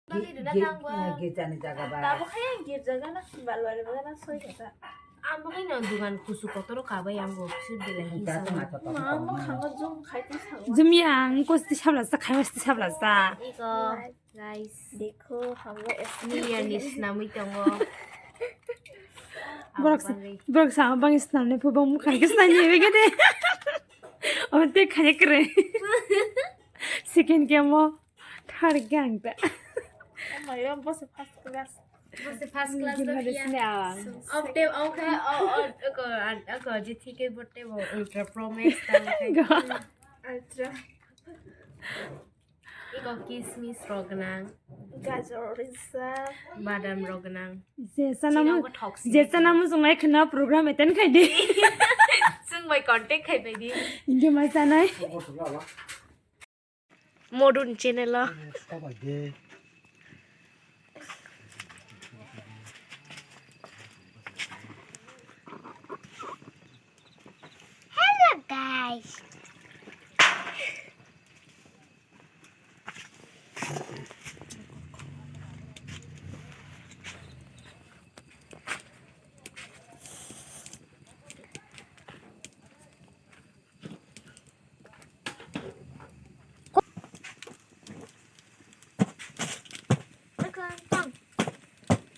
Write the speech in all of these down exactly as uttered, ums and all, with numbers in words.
Gi-, gi-, eh, girjani jaga ba. Tabuk hai ang girja gana, balwari ba gana soi kata. Ang bo hai no dugan kusu kotoro kabai ang bo kisur belai hisa. Ang bo khango jum khai ti sango. Jum ya, ang kosti sabla sa, khai kosti sabla sa. Iko, guys. Dekho, hamro es. New Year ni snamwi tongo. Borok sa, Abang bai. Borok sa, abang snamni phu bang mukha khe snani ebe gede. Omo te khai kre. Second game o. Third gang ta. Oh my God, boss first class. Boss first class. Gila to de ya. Sini awang. Of the, okay, oh, oh, okay, and, okay, je thik hai, but they were Ultra Pro Max ta, okay. Go. Ultra. Iko kismis rok gwnang. Gajor risa. Badam rok gwnang. Je chana mu, Chini bo thok je chana mu sung lai khna program attend khai di. Sung bai contact khai bai di. Inge ma chanai. Modun channel o. Hello guys.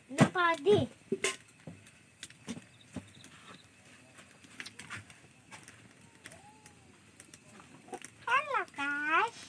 Napa di? Hello guys.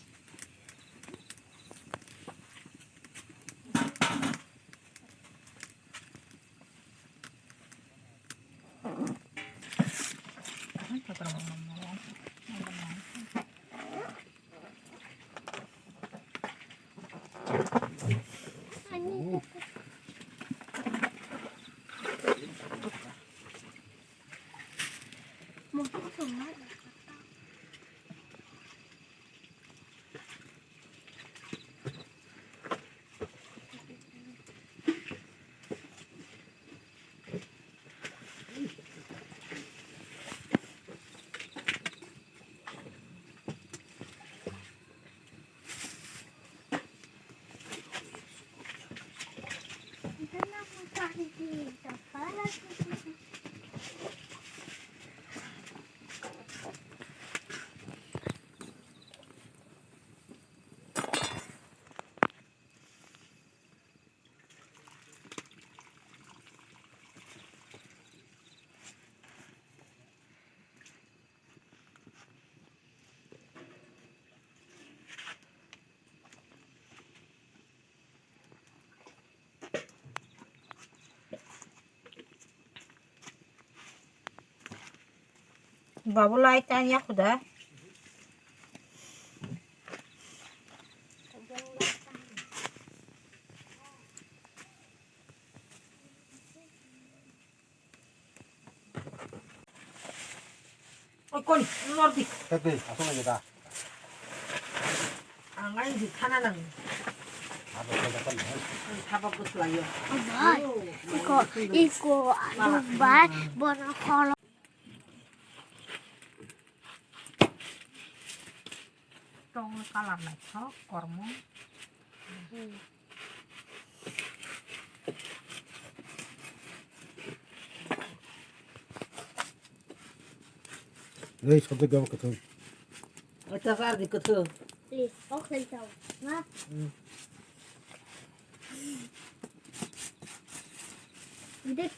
Babu lai tanya khuda. Oi, kon, lor di. Tei, tei, asal aja dah. Ang lain di thana nang. Apa kau dapat, eh? Ang thapa bus layo. Iko, iko, anu bai, bono kholo. Tong color naithok kormo. Ei, sote gabo kwthwng. Oi, ta sar di kwthwng. Please, ok, thank you. Ma. Hmm. Dek.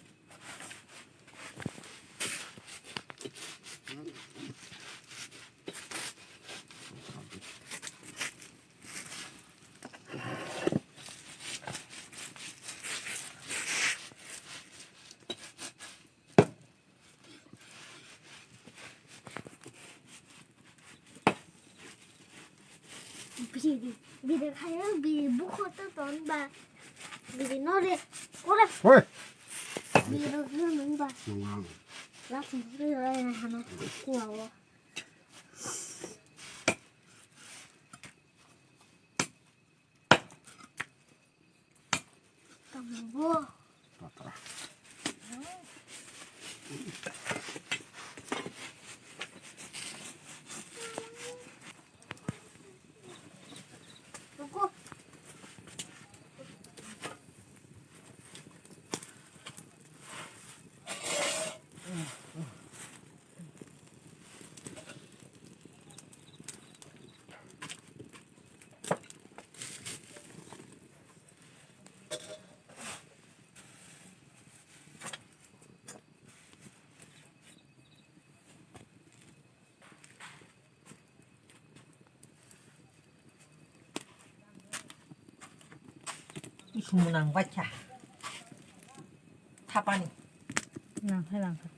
Biri, biri khayo, biri bukho to ton ba. Biri no re, kore. Hoi. Biri no non ba. Nongang. Last biri re hano kuwa wo. Tamo bo. Patra. Ruko. Sumunang bacha. Thapani. Nang hai lang kha.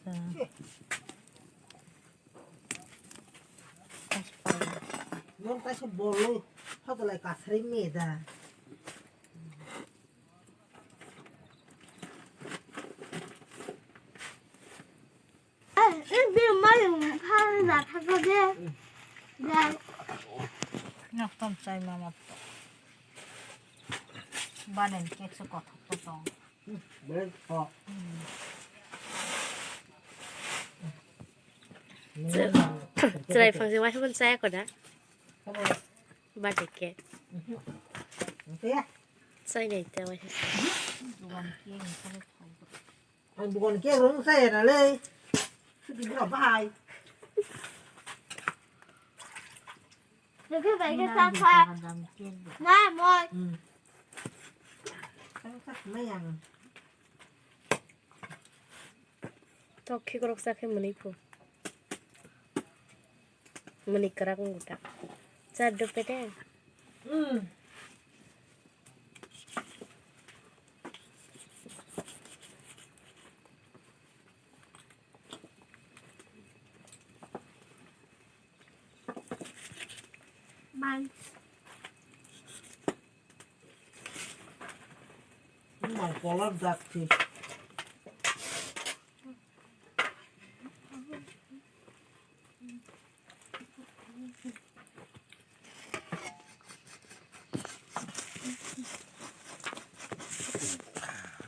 Nong kaisa bolo. Hotelai kasari meda. Noktom chai mama. Banen cake se kothok to tong. Chwrai phang se waisa phano chaya koda. Birthday cake. Chai nai ta waisa. Dugan cake ni kale thai. Ang dugan cake rong chai na le. Suti bro bai. Lagi bai ke sa kha. Na moi. Hmm. Sa sa mai yang. Tok khikrok sa khe mwnwi phu. Mwnwi kwrak wng ta. Cha duk pete. Hmm. Mai. Mai kolor dakti.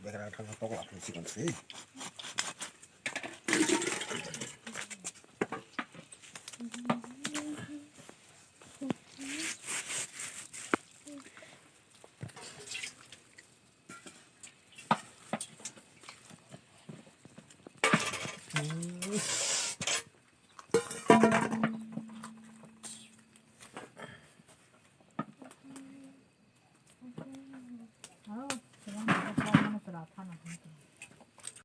Bekra thang tok la thang sikon se.